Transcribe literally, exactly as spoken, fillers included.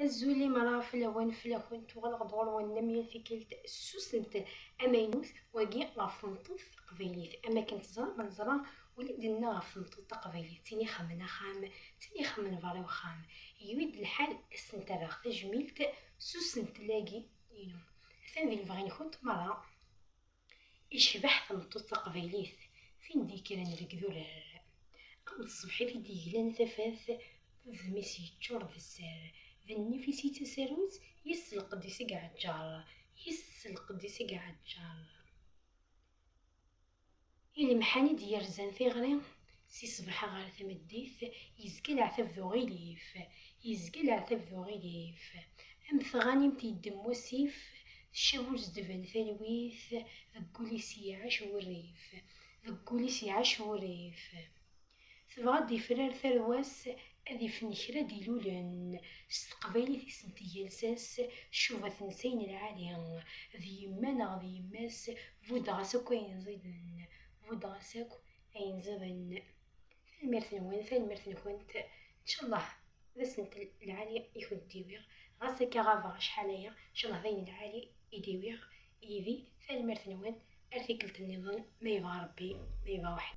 Azul i meṛṛa fell-awen, fell-akent, uɣaleɣ-d ɣur-wen am yal tikkelt s usentel amaynut wagi ɣef tmeṭṭut taqbaylit. Am akken teẓram, neẓra ula d-nenna ɣef tmeṭṭut taqbaylit, d tin ixemmen axxam, d tin ixemmen berra uxxam. Yewwi-d lḥal ad sent-rreɣ tajmilt s usentel-agi-inu. Atan di lebɣi-nkent meṛṛa. Icbeḥ tameṭṭut taqbaylit, tin d-yekkren deg idurar. Am tṣebḥit i d-yeglan tafat, udem-is yeččur d sser, d nnif-is i d tasarut, yis lqedd-is i iɛeǧǧer, yis lqedd-is i iɛeǧǧer. I lemḥani d-yerzan tiɣri, si ṣṣbeḥ ɣer tameddit, yezga leɛtab d uɣilif, yezga leɛtab d uɣilif. Am tɣanimt yeddem wasif, tcab ur s-d-tban talwit, deg wul-is iɛac wurrif, deg wul-is iɛac wurrif. Tebɣa ad d-ifrer tarwa-s, ad ifen kra d-ilulen. S teqbaylit i sent-iga lsas, tcuba tensa-in lɛali. D yemma neɣ d yemma-s, buddeɣ-as akk ayen ẓiden, buddeɣ-as akk ayen ẓiden. Tanemmirt-nwen, tanemmirt-nkent. Ncallah d asentel lɛali i kent-d-iwiɣ. Ɣas akka ɣabeɣ acḥal aya, ncallah d ayen lɛali i d-iwiɣ yid-i. Tanemmirt-nwen, ar tikkelt nniḍen, ma yebɣa Rebbi, ma yebɣa weḥd.